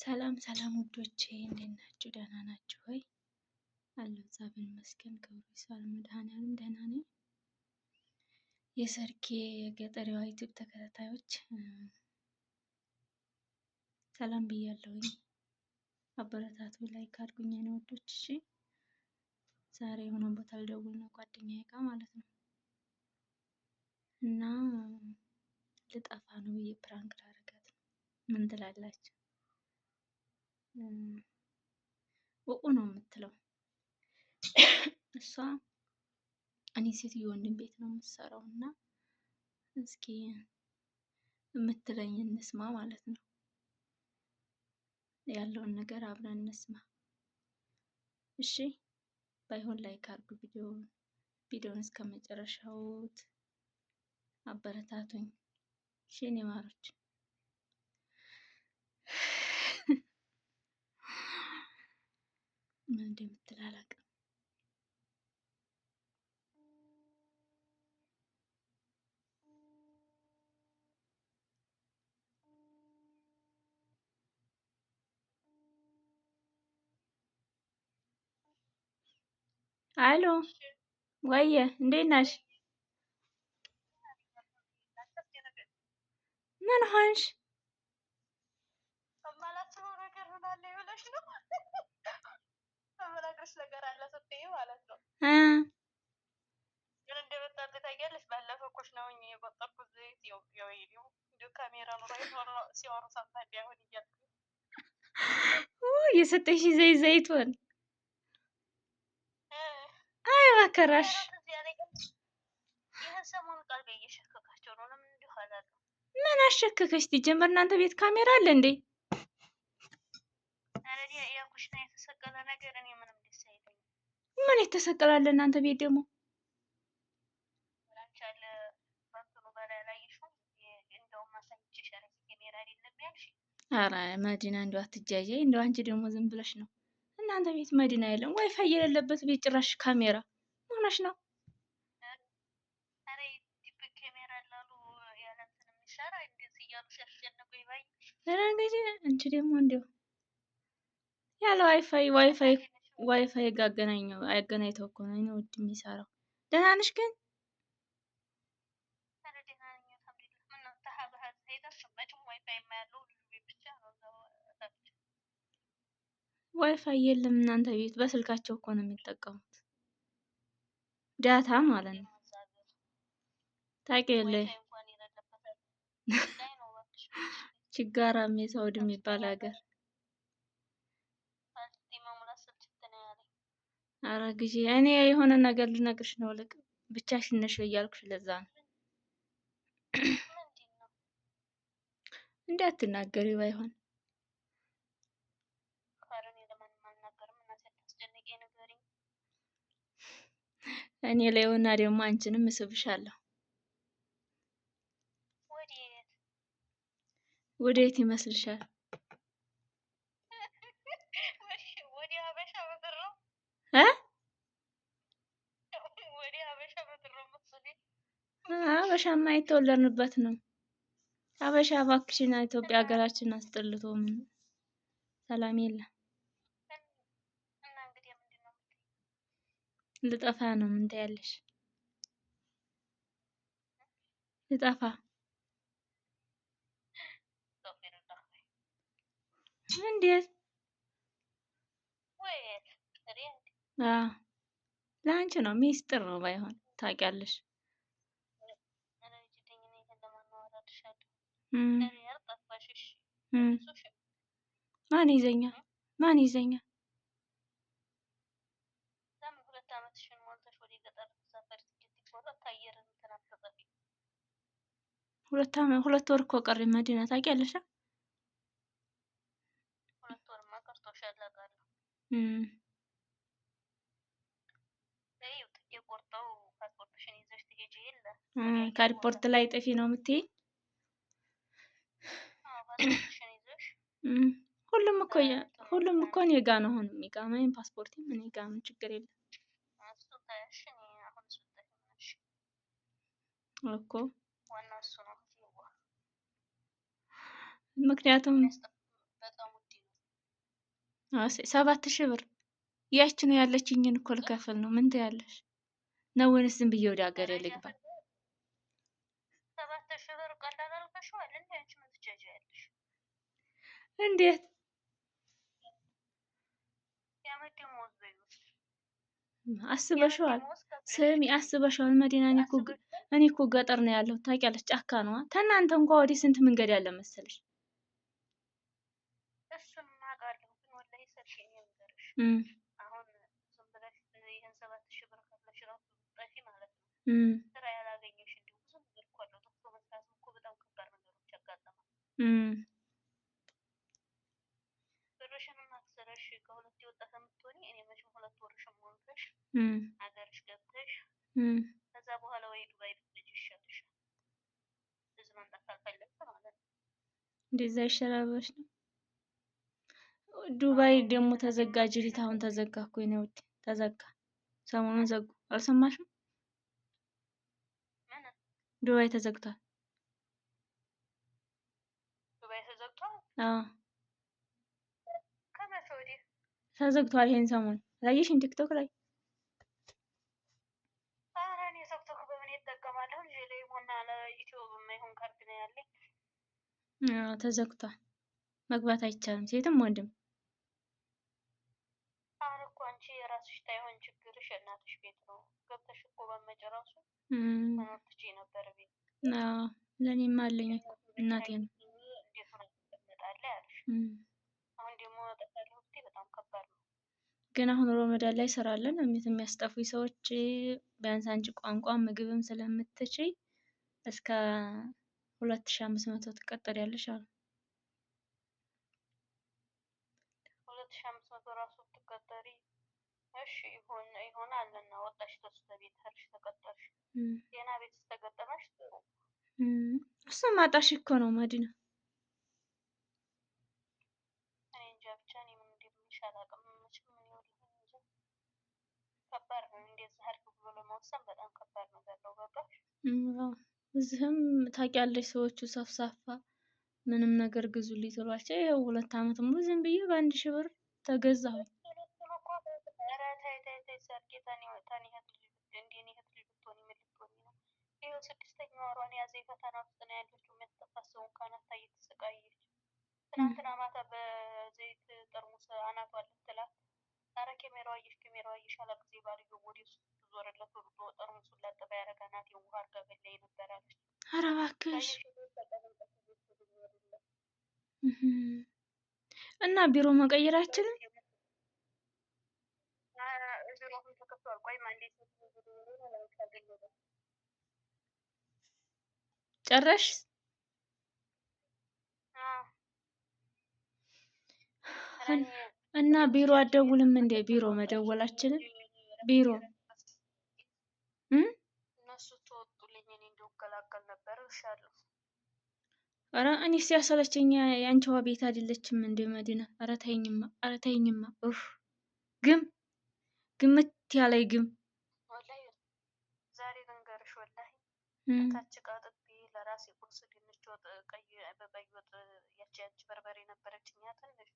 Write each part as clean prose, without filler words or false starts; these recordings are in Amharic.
ሰላም ሰላም ውዶቼ እንዴት ናችሁ? ደህና ናችሁ ወይ? አለሁ እግዚአብሔር ይመስገን። ክብሩ ይስፋ ለመድኃኔዓለም ደህና ነኝ። የሰርኬ የገጠሪዋ ዩቲዩብ ተከታታዮች ሰላም ብያለሁኝ። አበረታቱ፣ like አድርጉኝ የኔ ውዶች። እሺ ዛሬ የሆነ ቦታ ልደውል ነው ጓደኛዬ ጋር ማለት ነው እና ልጠፋ ነው ብዬ prank ላደርጋት ነው። ምን ትላላችሁ? ወቁ ነው የምትለው እሷ። እኔ ሴትዮ ወንድም ቤት ነው የምትሰራው እና እስኪ የምትለኝ እንስማ ማለት ነው። ያለውን ነገር አብረን እንስማ። እሺ ባይሆን like አድርጉ፣ ቪዲዮውን እስከ መጨረሻው አበረታቱኝ። እሺ የኔ ማሮች ምን እንደምትል አላውቅም። አሎ ወየ፣ እንዴት ነሽ? ምን ሆንሽ? የሰጠሽ ዘይት ዘይቱን አይ መከራሽ። ምን አሸከከሽ? ሲጀመር እናንተ ቤት ካሜራ አለ እንዴ? ምን የተሰቀላለ እናንተ ቤት ደግሞ? ኧረ መዲና እንደው አትጃጃይ። እንደው አንቺ ደግሞ ዝም ብለሽ ነው። እናንተ ቤት መዲና የለም፣ ዋይፋይ የሌለበት ቤት ጭራሽ ካሜራ ሆነሽ ነው። ኧረ እንግዲህ አንቺ ደግሞ እንደው ያለ ዋይፋይ ዋይፋይ ዋይፋይ ጋር አገናኘው አገናኝተው እኮ ነው እኔ ውድ የሚሰራው። ደህና ነሽ ግን? ዋይፋይ የለም እናንተ ቤት፣ በስልካቸው እኮ ነው የሚጠቀሙት data ማለት ነው። ታውቂ የለ ችጋራም የሳውዲ የሚባል ሀገር። ኧረ ጊዜ እኔ የሆነ ነገር ልነግርሽ ነው። ልቅ ብቻሽን ነሽ እያልኩሽ ለዛ ነው። እንዳትናገሪ ባይሆን እኔ ላይሆና ደግሞ አንቺንም እስብሻለሁ። ወዴት ይመስልሻል? ሀበሻማ የተወለድንበት ነው። ሀበሻ እባክሽን ኢትዮጵያ ሀገራችን አስጠልቶ ምን ሰላም የለም። ልጠፋ ነው። ምን ታያለሽ? ልጠፋ እንዴት? አዎ ለአንቺ ነው፣ ሚስጥር ነው። ባይሆን ታውቂያለሽ። ማን ይዘኛል? ማን ይዘኛል? ሁለት ወር እኮ ቀረኝ መዲና ታውቂያለሽ። ከኤርፖርት ላይ ጥፊ ነው የምትይኝ? ሁሉም እኮ ሁሉም እኮ እኔ ጋ ነው። አሁን ኢቃማዬም ፓስፖርቴም እኔ ጋ ነው። ችግር የለም እኮ ምክንያቱም 7,000 ብር ያችን ያለችኝን እኮ ልከፍል ነው። ምን ትያለሽ ነው? ወይንስ ዝም ብዬ ወደ ሀገሬ ልግባ? 7,000 ብር ቀላል አልከሽዋል እንዴ? አንቺ ምን ትጃጃያለሽ? እንዴት የዓመት ደመወዝ በይው። አስበሽዋል? ስሚ አስበሽዋል? መዲና እኔ እኮ ገጠር ነው ያለሁት ታውቂያለሽ፣ ጫካ ነዋ። ተናንተ እንኳ ወዲህ ስንት መንገድ ያለ መሰለሽ? እሱን አውቃለሁ፣ ግን ወላሂ ሰርሽ እኔ ልንገርሽ፣ አሁን ዝም ብለሽ ይህን 7,000 ብር ከፍለሽ እራሱ ብትጠፊ ማለት ነው ስራ ያላገኘሽ እንዲሁ ብዙ ነገር እኮ አለው። ጠፍቶ መስራትም እኮ በጣም ከባድ ነገሮች ያጋጥማል። ብርሽንም አክስረሽ ከሁለት የወጣ ከምትሆኒ እኔ መቼም 2 ወርሽን ሞልተሽ ሀገርሽ ገብተሽ ከዛ በኋላ ወይ ዱባይ ብትሄጂ ይሻልሻል። እዚህ መምጣት ካልፈለግሽ ማለት ነው። እንደዛ ይሻላል ብለሽ ነው? ዱባይ ደግሞ ተዘጋ። ጅሪት አሁን ተዘጋ እኮ የእኔ ውድ ተዘጋ። ሰሞኑን ዘጉ። አልሰማሽም? ዱባይ ተዘግቷል። ዱባይ ተዘግቷል? አዎ ከመቼ ወዲህ ተዘግቷል? ይሄን ሰሞን አላየሽም? ቲክቶክ ላይ። ኧረ እኔ ቲክቶክ በምን እጠቀማለሁ? ልጄ ለኢሞና ለዩቲዩብ የማይሆን ካርድ ነው ያለኝ። አዎ ተዘግቷል። መግባት አይቻልም፣ ሴትም ወንድም። አሁን እኮ አንቺ የራስሽ ታይሆን ችግርሽ የእናትሽ ቤት ነው። ገብተሽ እኮ በመጪ ራሱ መኖር ትችይ ነበር ቤት። አዎ ለእኔማ አለኝ እኮ እናቴ ነው። እንዴት ሆነ ትቀመጣለህ ያልሽ። አሁን ደግሞ እጠፋለሁ ብትይ በጣም ከባድ ነው። ግን አሁን ሮመዳን ላይ ስራ አለን የሚያስጠፉኝ ሰዎች ቢያንስ አንቺ ቋንቋ ምግብም ስለምትችይ እስከ 2,500 ትቀጠሪያለሽ አሉ። 2,500 ራሱ ብትቀጠሪ እሺ ይሆን ይሆናልና ወጣሽ ተስተ ቤት ሄድሽ ተቀጠርሽ። ጤና ቤት ስተገጠመሽ ጥሩ። እሱም አጣሽ እኮ ነው መዲና። እኔ እንጃ ብቻ እኔ ምን እንደምልሽ አላውቅም። መቼም እኔ ወላሂ እንጃ ከባድ ነው። እንደዚህ አድርግ ብሎ ለመወሰን በጣም ከባድ ነገር ነው። ገባሽ? እዚህም ታውቂያለሽ ሰዎቹ ሰፍሳፋ ምንም ነገር ግዙልኝ ትሏቸው ይኸው 2 ዓመት ሙሉ ዝም ብዬ በ1,000 ብር ተገዛሁኝ። ኧረ ተይ ተይ ተይ ሰርጌ ተኔ እህት ልጅ እንደ እኔ እህት ልጅ ብትሆኚ ምን ልትሆኚ ነው? ይኸው 6ኛ ወሯን የያዘ ፈተና ውስጥ ነው ያለችው። የሚያስጠፋት ሰው እንኳን አታ እየተሰቃየች ትናንትና ማታ በዘይት ጠርሙስ አናቷን ልትላት ኧረ ካሜራው አየሽ ካሜራው አየሽ አላ ጊዜ ባልየው ወደ እሱ ስትዞርለት ወርዶ ጠርሙሱን ላጠባ ያደረገ አናቴን ውሃ አድርጋ ገላኝ ነበር አለች። ኧረ እባክሽ እና ቢሮ መቀየር አችልም? ጨረሽ? እና ቢሮ አትደውልም እንዴ? ቢሮ መደወል አችልም? ቢሮ እነሱ ተወጡልኝ እኔ እንደው እገላገል ነበር እልሻለሁ። ኧረ እኔ ሲያሰለቸኝ የአንቺዋ ቤት አይደለችም እንደ መዲና። ኧረ ተይኝማ፣ ኧረ ተይኝማ። ኡፍ ግም ግምት ያለኝ ግም። ወላሂ ዛሬ ልንገርሽ ወላሂ እታች ዕቃ አጥቤ ለራሴ ቁርስ ድንች ወጥ ቀይ በቀይ ወጥ ያቺ ያቺ በርበሬ ነበረችኝ ትንሽ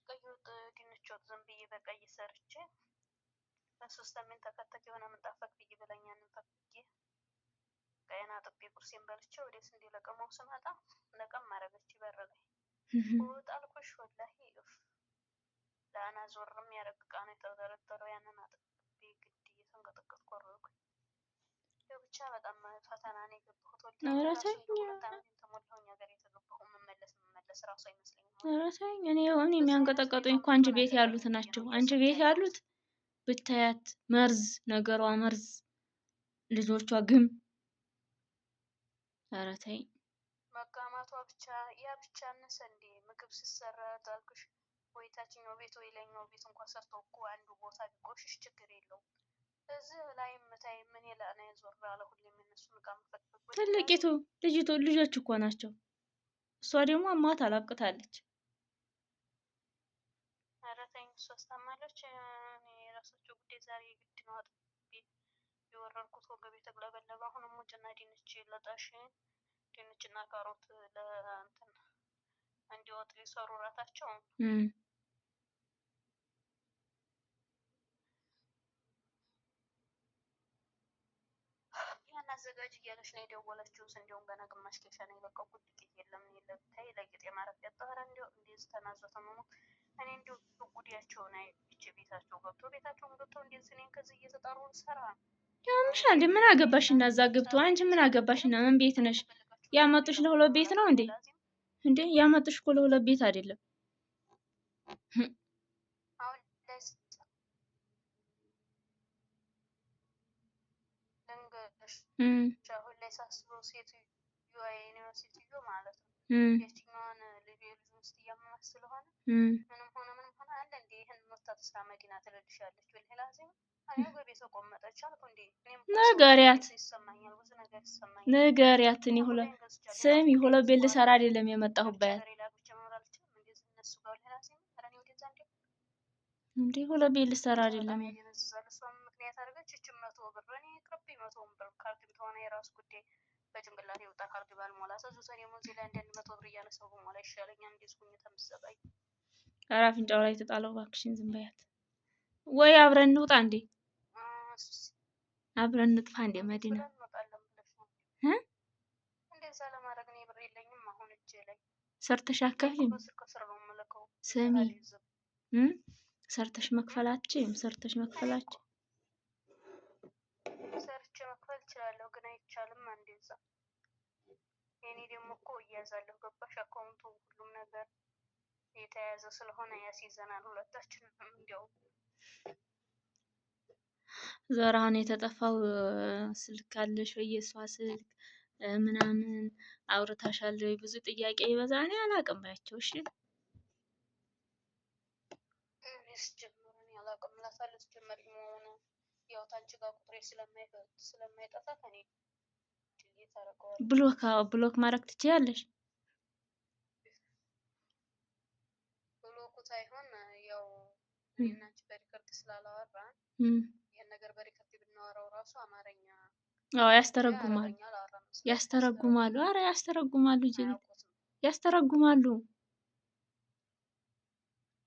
ቀይ ወጥ ድንች ወጥ ዝም ብዬ በቀይ ሰርቼ በሶስት ሳምንት ተከተክ የሆነ ምንጣፍ ፈቅፍዬ ብላኝ ያንን ፈቅፍዬ ቀይን አጥቤ ቁርሴን በልቼ ወደ ስንዴ ለቀማው ስመጣ ለቀም አደረገች በር ላይ ወጥ አልኩሽ ወላሂ እፍ ለአና ዞርም ያደረግ ዕቃ ነው የተደረደረው። ያንን አጥቤ ግድ እየተንቀጠቀጥኩ ወረድኩኝ። ይኸው ብቻ በጣም ፈተና ነው የገባሁት። ወላሂ ራሱ እንደው 2 ዓመቴን ተሞላሁኝ ሀገር የተገባሁ የምመለስ ራሱ አይመስለኝም። ኧረ ተይኝ። እኔ የሚያንቀጠቀጡኝ እኮ አንቺ ቤት ያሉት ናቸው። አንቺ ቤት ያሉት ብታያት መርዝ ነገሯ መርዝ፣ ልጆቿ ግም። ኧረ ተይኝ። መጋማቷ ብቻ ያ ብቻ አነሰ እንዴ? ምግብ ሲሰራ ታልኩሽ ወይ ታችኛው ቤት ወይ ላይኛው ቤት እንኳን ሰርተው እኮ አንዱ ቦታ ቢቆሽሽ ችግር የለውም። እዚህ ላይም ታይም እኔ ለእኔ ዞር አለ ሁሌም የእነሱን ዕቃ መፈትፈት። ትልቂቱ ልጅቱ ልጆች እኮ ናቸው። እሷ ደግሞ አሟት አላብቅታለች። ኧረ ተይኝ፣ እሷ አስታማለች። እኔ የራሳቸው ጉዳይ ዛሬ የግድ ነው አጥቤ የወረድኩት ወገቤ ተቅለበለበ። አሁንም ውጭና ድንች ለጣሽ ድንችና ካሮት ለእንትን እንዲወጡ ሊሰሩ እራታቸው እም። ያን አዘጋጅ እያለች ነው የደወለችው። ስንዴውን ገና ግማሽ ኬሻ ነው የለቀኩት። ዱቄት የለም የለ ብታይ ለጌጥ የማረፊያ ጠረ እንዲያው እንደዚህ ተናዞ ተመሞት እኔ እንዲያው ጉዲያቸውን አይቼ ቤታቸው ገብቶ ቤታቸውን ገብተው እንደዚህ እኔን ከዚህ እየተጣሩ ሰራ ያምሻል እንዴ? ምን አገባሽና እዛ ገብቶ አንቺ ምን አገባሽና? ምን ቤት ነሽ? ያመጡሽ ለሁለት ቤት ነው እንዴ? እንዴ ያመጡሽ እኮ ለሁለት ቤት አይደለም። አሁን ላይ ልንገርሽ፣ እም አሁን ላይ ሳስበው ሴትዮዋ የኔዋ ሴትዮ ማለት ነው እም የችኛዋን ልጅ የልጁ ሚስት እያመማት ስለሆነ እም ምንም ሆነ ምንም ሆነ አለ እንዴ ይህን መታ ስራ መዲና ትልልሻለች። ወላሂ ላዚም እኔው ገቤ ተቆመጠች አልኩ እንዴ እኔም እኮ ሰው ነኝ፣ ንገሪያት ሰው ይሰማኛል፣ ብዙ ነገር ይሰማኛል። ንገሪያት። እኔ አሁን ሁለት ላይ ገዝቻለሁ ስሚ የራስ ጉዳይ ሁለት ቤት ልሰራ ገዝቼዋለሁ። አይደለም የመጣሁት ለብቻ በያት። ለሌላ ብቻ መኖር አልችልም። እንደዚህ እነሱ ጋር ወላሂ ላዚም ኧረ እኔ ወደዛ እንዴ እንዴ ሁለት ቤት ልሰራ በጣም አይደለም። ያደነዝዛል። እሷም ምክንያት አድርገች እችን 100 ብር እኔ ይቅርብኝ፣ 100ውን ብር ካርድ ተሆነ የራሱ ጉዳይ በጭንቅላቴ የወጣ ካርድ ባልሞላ ሰው ሰው ደግሞ እዚህ ላይ አንዳንድ 100 ብር እያነሳሁ ብሞላ ይሻለኛል። እንደዚህ ሁኜ ተምሰቃይ ኧረ አፍንጫው ላይ የተጣለው እባክሽን ዝም በያት። ወይ አብረን እንውጣ እንዴ? አብረን እንጥፋ እንዴ? እንዴት መዲና ብለን እንወጣለን ብለሽ ነው? እ እንደዛ ለማድረግ እኔ ብር የለኝም አሁን እጄ ላይ። ሰርተሽ እኔ እኮ አትከፍሊም? ከስር ከስር ነው የምልከው። ስሚ ድሃ ልይዝም እ ሰርተሽ መክፈል አትችይም? ሰርተሽ እኔ መክፈል እኮ አትችይም? ሰርቼ መክፈል እችላለሁ፣ ግን አይቻልም። እንደዛ የኔ ደግሞ እኮ እያዛለሁ ገባሽ? አካውንቱ ሁሉም ነገር የተያያዘ ስለሆነ ያስይዘናል ሁለታችንም። እንዲያው ዞር አሁን የተጠፋው ስልክ አለሽ ወይ የእሷ ስልክ ምናምን አውርታሻል ወይ? ብዙ ጥያቄ ይበዛ። እኔ አላውቅም ባያቸው። እሺ እኔ ስጀምር እኔ አላውቅም እላታለሁ። ስጀምር መሆኑ ያው ታንቺ ጋር ቁጥሬ ስለማይጠፋ ከኔ delete አደርገዋለሁ። block አዎ፣ block ማድረግ ትችያለሽ። block ኡ ሳይሆን ያው እም እኔና አንቺ በ record ስላላወራን እም። ይህን ነገር በ record ብናወራው ራሱ አማርኛ አዎ እንጂ ያስተረጉማሉ፣ አረበኛ አላወራንም። ያስተረጉማሉ። ስለሚያስተረጉሙ አረ ያስተረጉማሉ፣ ጅሪት አያውቁትም። ያስተረጉማሉ።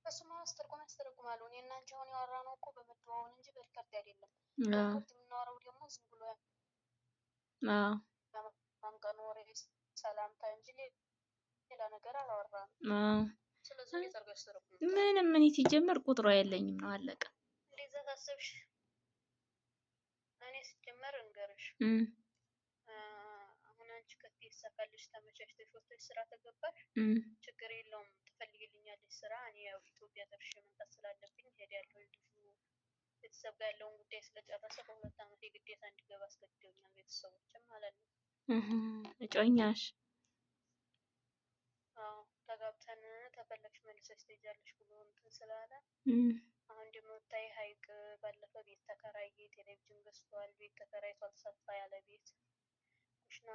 እሱማ ማስተርጎም ያስተረጉማሉ። እኔ እና አንቺ አሁን ያወራነው እኮ በመደዋወል እንጂ በ record አይደለም። አዎ በ record የምናወራው ደግሞ ዝም ብሎ አዎ የማንቀን ወሬ ሰላምታ እንጂ ሌላ ነገር አላወራንም። አዎ። ስለዚህ እንዴት አድርገው ያስተረጉሙታል? ምንም እኔ ሲጀመር ቁጥሯ የለኝም ነው አለቀ። እንደዛ ታሰብሽ። እኔ ስጀመር እንገርሽ እም አሁን አንቺ ከተሳካልሽ ተመቻችተሽ ወጥተሽ ስራ ተገባሽ እም ችግር የለውም ትፈልጊልኛለሽ ስራ። እኔ ያው ኢትዮጵያ ደርሼ መምጣት ስላለብኝ እሄዳለሁ። ልጁ ቤተሰብ ጋር ያለውን ጉዳይ ስለጨረሰ በ2 ዓመት የግዴታ እንዲገባ አስገድደውኛል ቤተሰቦችም ማለት ነው። እህ እጮኛሽ አዎ ተጋብተን ተፈለግሽ መልሰሽ ትሄጃለሽ ብሎ እንትን ስላለ እም አሁን ደግሞ ብታይ ሀይቅ ባለፈ ቤት ተከራየ፣ ቴሌቪዥን ገዝቷል፣ ቤት ተከራይቷል፣ ሰፋ ያለ ቤት ኩሽና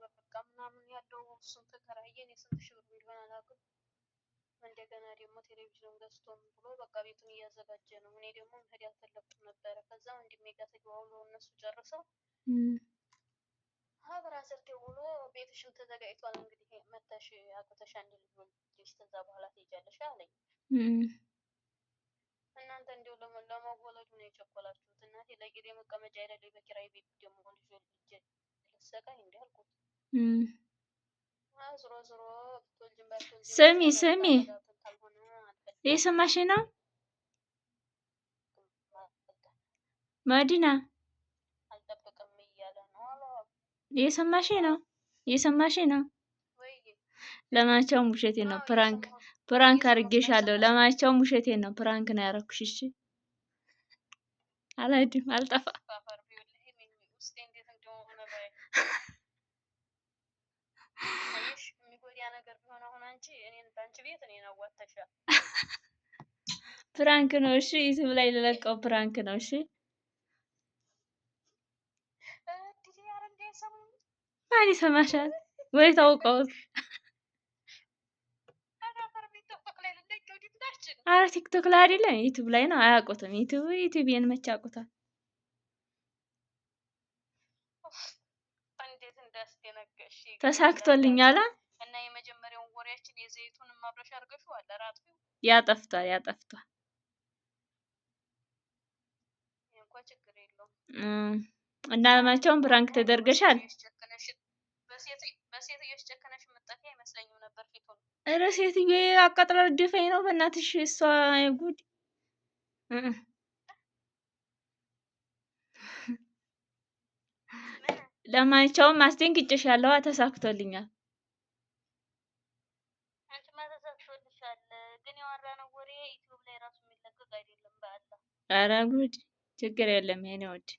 በቃ ምናምን ያለው እሱን ተከራየ። እኔ ስንት ሺህ ብር እንደሆነ አላውቅም። እንደገና ደግሞ ቴሌቪዥን ገዝቶም ብሎ በቃ ቤቱን እያዘጋጀ ነው። እኔ ደግሞ መሄድ አልፈለኩም ነበረ። ከዛ ወንድሜ ጋር ተደዋውሎ እነሱ ጨርሰው እም brother ደውሎ ቤትሽም ተዘጋጅቷል እንግዲህ መተሽ አግብተሽ አንድ ልጅ ወልደሽ ከዛ በኋላ ትሄጃለሽ አለኝ። እም እናንተ እንዲሁ ለመወለዱ ነው የቸኮላችሁት። እናቴ ለጌጤ መቀመጫ አይደለ በኪራይ ቤት ደግሞ ልጅ ወልጄ ልሰቃይ እንዲህ አልኩት። እም ዞሮ ዞሮ ብትወልጂም ባትወልጂም ስሚ መታ ስሚ ተጋብተን ካልሆነ አልፈልግም እየሰማሽ ነው መዲና? አልጠብቅም እያለ ነው አለ። እየሰማሽ ነው? እየሰማሽ ነው? ወይ ለማንኛውም ውሸቴን ነው አዎ prank እየሰማሁሽ prank እየሰማሁሽ ነው። አድርጌሻለሁ። አይሰማሽም? ለማንኛውም ውሸቴን ነው prank ነው ያደረኩሽ። እሺ አልሄድም፣ አልጠፋም። አፈር ቢውልህ ውስጤ እንዴት እንደሆነ ባይ አየሽ፣ የሚጎዳ ነገር ቢሆን አሁን አንቺ እኔን በአንቺ ቤት እኔን አዋተሻል። prank ነው እሺ። ዩቲዩብ ላይ ልለቀው prank ነው እሺ። እድል ያረ እንዳይሰሙኝ ማን ይሰማሻል? ወይ ታውቀውት? አፈር ቤት ቲክቶክ ላይ ልለቀው ድምታችን አረ ቲክቶክ ላይ አይደለም ዩቲዩብ ላይ ነው። አያውቁትም። ዩቲዩብን መቼ ያውቁታል? እንዴት እንዳስደነገጥሽ ግን ተሳክቶልኛል። እና የመጀመሪያውን ወሬያችን የዘይቱን አብረሽ አድርገሽዋል። ኧረ አጥፊው። ያጠፍቷል፣ ያጠፍቷል። ይሄ እንኳ ችግር የለውም። እና ለማንኛውም prank ተደርገሻል። በሴትዮሽ ጨክነሽ የምትጠፊ አይመስለኝም ነበር ፊቱን። ኧረ ሴትዮ አቃጥላ ልትደፋኝ ነው በእናትሽ። እሷ ጉድ። ለማንኛውም አስደንግጬሻለሁ፣ ተሳክቶልኛል። አንቺማ ተሳክቶልሻል፣ ግን ያወራነው ወሬ ዩቲዩብ ላይ ራሱ የሚለቀቅ አይደለም። በአላህ ኧረ ጉድ! ችግር የለም የኔ ውድ።